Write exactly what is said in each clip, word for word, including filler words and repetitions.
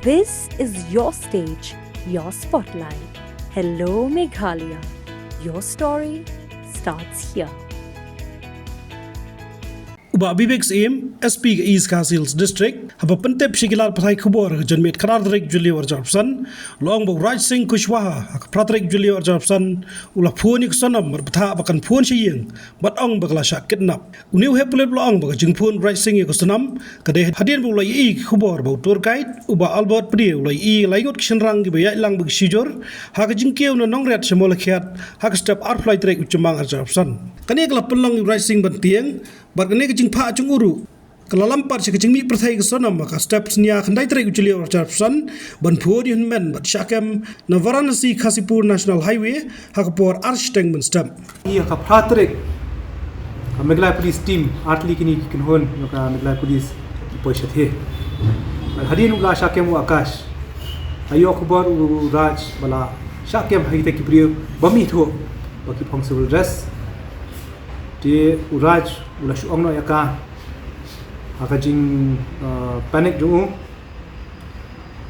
This is your stage, your spotlight. Hello, Meghalaya. Your story starts here. U Bah Vivek Syiem, S P ka East Khasi Hills District, haba pyntip sha ki lad pathai khubor ha ka janmiet khatar tarik Jylliew arhajar arphew san, u la ong ba u Raj Singh Kushwaha, ha ka phra tarik Jylliew arhajar arphew san, u la phone ïa ka Sonam bad bthah ba kan phone sha ïing, bad ong ba ka la shah kidnap. Une u heh pulit u la ong ba ka jingphone u Raj Singh ïa ka Sonam ka dei hadien ba u la ïohi ïa ki khubor ba u tour guide u Bah Albert Pde u la ïohi ïa ki lai ngut ki shynrang kiba ïaid lang bad ki shijur ha ka jingkiew na Nongriat sha Mawlakhiat ha ka step arphew lai tarik u Jymmang arhajar arphew san. Kane ka la pynlong ïa u Raj Singh ban tieng, bad kane ka jingphah jong u ruh ka la lam pat sha ka jingmih pyrthei ka Sonam ha ka step synñia khyndai tarik u Jylliew arhajar arphew san ban phone ïa u hynmen bad shah kem na Varanasi Khasipur National Highway ha ka por ar shiteng mynstep. Ïa ka phra tarik, ka Meghalaya Police Team, artylli kine ki kynhun jong ka Meghalaya Police ki poi shathie. Bad hadien u la shah kem u Akash, la ïoh khubor u Raj ba la shah kem ha kita ki briew ba mih thuh, ba ki phong civil dress. Te u Raj u la shu ong noh ïa ka ha ka jing, uh, panic jong u.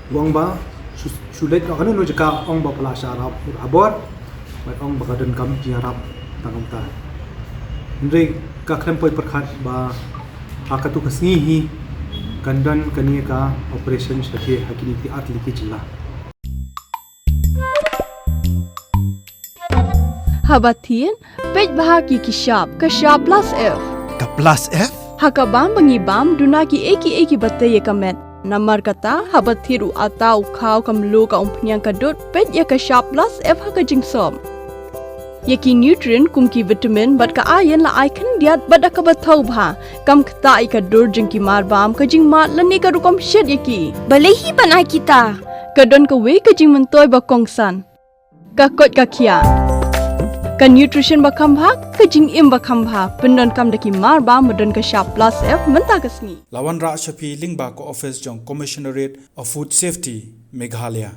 U ong ba shu, shu leit noh kano kano jaka, ong ba pala sha Ra-, Rahabor, bad ong ba ka donkam jingïarap tang kumta. Hynrei ka khlem poi pyrkhat ba ha katu ka sngi hi kan don kane ka operation shathie ha kine ki artylli ki jylla. Haba thied, peit bha ïa ki shap, ka shap plus F. Ka plus F? Ha ka bam ba ngi bam, duna kiei kiei kiba tei ïa ka met. Namar kata, haba thied u atta, u khaw, ka mluh, ka umphniang, ka dud, peit ïa ka shap plus F ha ka jingsop. Ïa ki nutrient kum ki vitamin bad ka iron la ai khyndiat bad da kaba thaw bha. Kam ktah ïa ka dur jong ki marbam, ka jingmad lane ka rukom shet ïa ki. Balei hi ban ai kita? Ka don kawei ka jingmyntoi ba kongsan. Ka koit ka khiah. Ka nutrition ba kham bha, ka jingim ba kham bha. Pyndonkam da ki marbam ba don ka shap plus F mynta ka sngi. La wanrah sha phi lyngba ka office jong Commissionerate of Food Safety, Meghalaya.